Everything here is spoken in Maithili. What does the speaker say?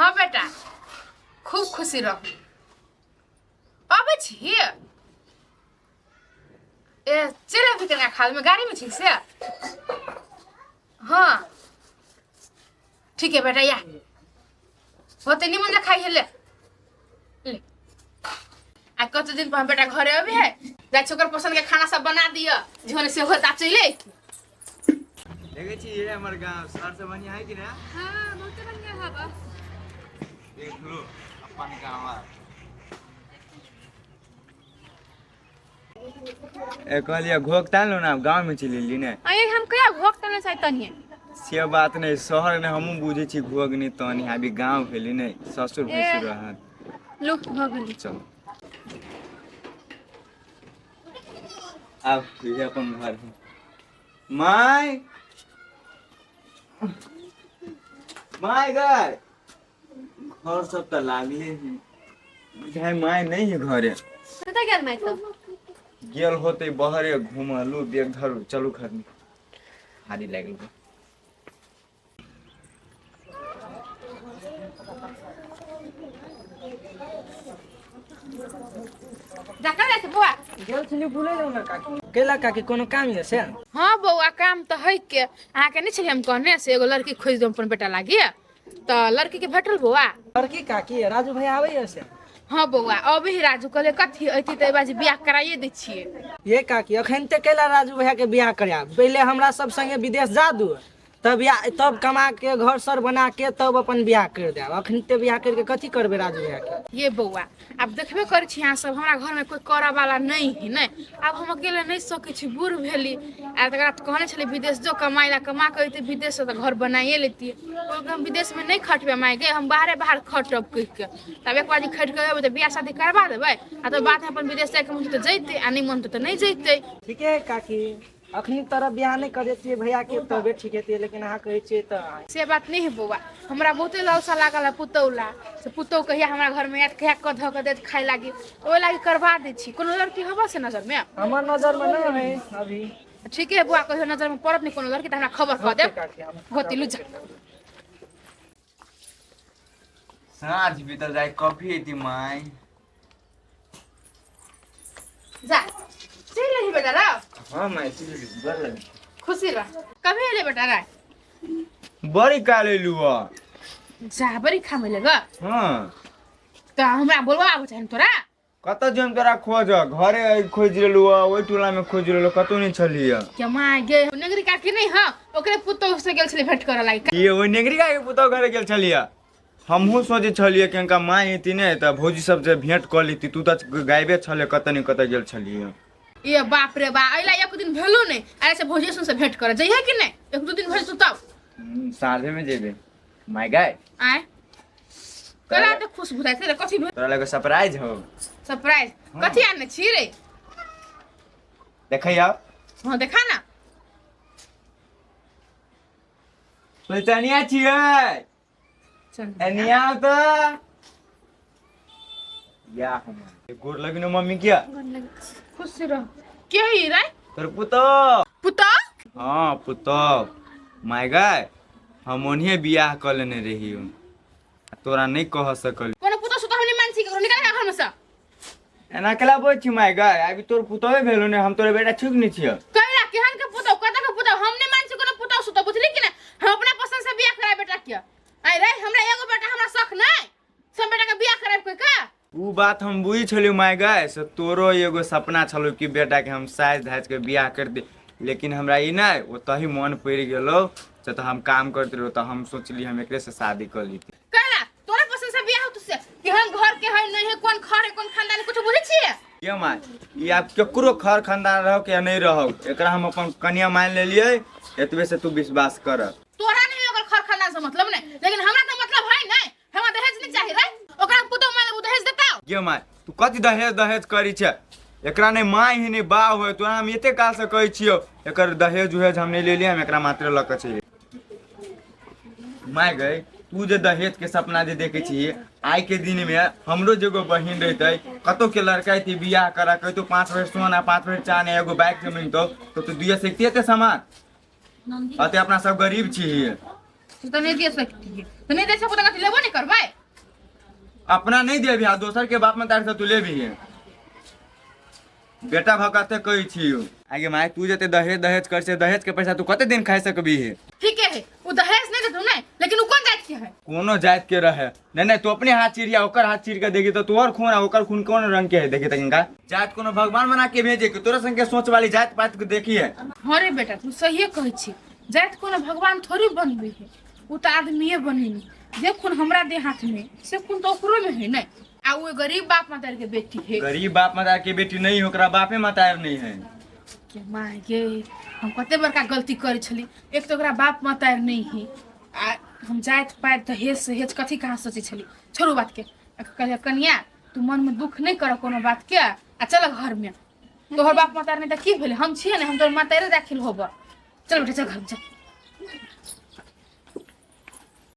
हाँ बेटा खूब खुशी रहू अबै छी ए चलि अभी कनिका खाल में गाड़ी में छी से हाँ ठीक है बेटा या होते निमन खाइ है ले ले आ कत दिन पर हम बेटा घरे अबे है जाइ छी ओकर पसंद के खाना सब बना दिअ जेहन से होत आ चलि अयती। देखै छी ये हमर गाँव शहर से बढ़िया है कि ना हाँ बहुते बढ़िया है बा देख लो अपन गाँव ए कहलिए घोक तान लो ना गाँव में चलि एली ने अरे हम कहिया घोक तने चाहे तनिए से बात नहीं शहर में हमहूँ बुझै छी घोक नहीं तनी अभी गाँव भेली नहीं ससुर भैंसुर रहत लुक भऽ गेली चल आब इहे अपन घर है my my गए घर सब तऽ लागले है बुझाइ माय नहीं है घरे कतऽ गेल माय तऽ गेल होते बहरे घुमलू बेग धरू चलू घर में हारी लागि गेल जा कर जाइ छै बौआ गेल छलियै बुलै लए ने काकी कैला काकी कोनो काम यऽ से हाँ बौआ काम तऽ है के अहाँके नहि छलियै हम कहने से एगो लड़की खोजि दू अपन बेटा लागी तऽ लड़की के भेटल बौआ लड़की काकी राजू भैया आबै से हाँ बौआ अभी राजू कहले कथी अयती तऽ एहि बाजी बियाह कराइए दै छियै ये काकी अखन ते कैला राजू भैया के बियाह करायब पहिले हमरा सब संगे विदेश जा दू तब या तब कमा के घर सर बना के तब अपन बियाह कर देब अखन ते बियाह करके कथी करबै राजू भैया के ये बौआ आब देखबे करै छी अहाँ सब हमरा घरमे कोइ करऽ वाला नहि है ने आब हम अकेले नहि सकै छी बूढ़ भेली आ तकरा बाद कहने छलै विदेश जो कमाइ ला कमा कऽ अयतै विदेशसँ तऽ घर बनाइए लेतियै कहलकै हम विदेशमे नहि खटबै माय गे हम बाहरे बाहर खटब कहि कऽ तब एक बार खटि कऽ अयबै तऽ बियाह शादी करबा देबै आ तब बादमे अपन विदेश जाइके मन तऽ जैतै आ नहि मन तऽ नहि जैतै ठीके है काकी अखनी तरह बियाह नहि करेतियै भैया के तबे ठीक हेतियै लेकिन अहाँ कहै छियै तऽ से बात नहि है बौआ हमरा बहुते लालसा लागल है पुतहु ला से पुतहु कहिया हमरा घरमे आयत कहिया कऽ धऽ कऽ देत खाय लागी ओहि लागी करबा दै छी कोनो लड़की हबऽ से नजरमे हमर नजरमे नहि है अभी ठीके है बौआ कहियो नजरमे पड़त नहि कोनो लड़की तऽ हमरा खबर कऽ देब काकी हम होती लू जा साँझ बीतल जाय कॉफी एती माय जा चलि रही बेटा रा हाँ माय चलि गेली, बड़ लगी खुशी रह कभी एले बेटा रा बड़ी काल एलू जा बड़ी खामे लग हाँ तऽ हमरा बोलबा आबै छै तोरा कतऽ जम तोरा खोज घरे खोजि लेलू ओहि टोला में खोजि लेलू कतौ नहीं छलियै के माय गे नेगरी काकी नहीं हाँ ओकरे पुतोह से गेल छलै भेंट करऽ लागी ये ओहि नेगरी काकी पुतोह घरे गेल छलियै हमहूँ सोचै छलियै कि हुनका माय एती नहि तऽ भौजी सब से भेंट कऽ लेती तू तऽ गायबे छलै कतऽ ने कतऽ गेल छलियै ये बाप रे बा अइला एक दिन भेलो नहीं अरे से भौजी से भेंट करऽ जइहे कि नहीं एक दू दिन भेल तू तब साँझे में जेबे माय गाय आय कला तऽ खुश बुझाइ छै रे कथी भेल तोरा लगे सरप्राइज हो सरप्राइज कथी आनने छी रे देखै आउ हाँ देखा ना पहचानिया छियै चल एनिया आउ तऽ या हमर गोर लगिनो मम्मी किया खुश रह के ही रे तोर पुतोह पुतोह हाँ पुतोह माय गाय हम ओनिहे बियाह कऽ लेने रहियो आ तोरा नहि कह सकल कोनो पुतोह सुतोह हम नहीं मानसी ककरो निकल घर में से एना केला बोल छी माय गाय अभी तोर पुतोहे भेलो ने हम तोरे बेटा छुक नहीं छियो कैला केहन के पुतोह कतऽ के पुतोह हम नहीं मानसी कोनो पुतोह सुतोह बुझली कि नहीं हम अपना पसंद से बियाह कराए बेटा के आइ रे हमरा एगो बेटा हमरा शौक नहीं सब बेटा के बियाह कराए कोई का उ बात हम बुझी छलियो माय गाय से तोरो एगो सपना छलो कि बेटा के हम साज धाज के बियाह कर दे लेकिन हमरा ई नहि ओतही मन पड़ि गेलो से तऽ हम काम करते रहो तऽ हम सोचली हम एकरे से शादी कर ली कैला तोरा पसंद से बियाह होतौ से केहन घर के है नहीं है कोन घर है कोन खानदान है, कुछ बुझै छियै ये माय ई आब केकरो खर खानदान रहो कि नहीं रहो एकरा हम अपन कनिया मान लेलियै एतबे से तू विश्वास कर तोरा नहीं ओकर खर खानदान से मतलब नहीं लेकिन हमरा तो मतलब है नहीं हमरा दहेज नहीं चाहिए रे ओकरा पुतोह माने उ दहेज देता ये माय तू कथी दहेज दहेज करी छै एकरा नहीं माय है नहीं बा होय तोरा हम एते काल से कहै छियौ एकर दहेज उहेज हम नहीं लेलियै हम एकरा मात्र लऽ कऽ चलि माय गई तू जे दहेज के सपना जे देखे छी आइ के दिन में हमरो जे एगो बहिन रहते कतौ के लड़का एती बियाह करा कहतो 5 भरि सोना 5 भरि चान एगो बाइक जे मिलतो तो तू दिए सकती एते सामान अते अपना सब गरीब छी तू तो नहीं दे सकती है तो नहीं दे सको तो कथी लेबो नहीं करबै अपना नहीं देबी आ दोसर के बाप मतारी से तू लेबी है। बेटा भकते कहै छी आगे माय, तू जते दहेज दहेज कर से दहेज के पैसा तू कते दिन खाइ सकबी है? ठीके है, ओ दहेज नहीं देतू नहीं, लेकिन उ कोन जात के है? कोनो जात के रहे नहीं नहीं, तू अपने हाथ चीरिया ओकर हाथ चीर के देखी तो तोहर खून आ ओकर खून कोन रंग के है देखी तनिका। जात कोनो भगवान बना के भेजे कि तोरा संग के सोच वाली जात पात के देखी है। हाँ रे बेटा, तू सहिए कहै छी, जात कोनो भगवान थोड़ी बनबे है, उ तऽ आदमीए बनेनी। जे खून हमरा दे हाथ में से खून तो ओकरो में है नहीं, आ वो गरीब बाप मतार के बेटी है। गरीब बाप मतार के बेटी नहीं, ओकरा बापे मतार नहीं है। के माय गे, हम कते बड़का गलती करै छली। एक तऽ ओकरा बाप मतार नहीं है आ हम जाति पाति दहेज सहेज कथी कहाँ सोचै छली। छोड़ू बात के, कहलियै कनिया तू मन में दुख नहीं कर कोनो बात के आ चल घर में, तोहर बाप मतार नहीं तऽ की भेलै, हम छियै ने, हम तोहर मतारे दाखिल होब। चल बेटा चल घर में चल।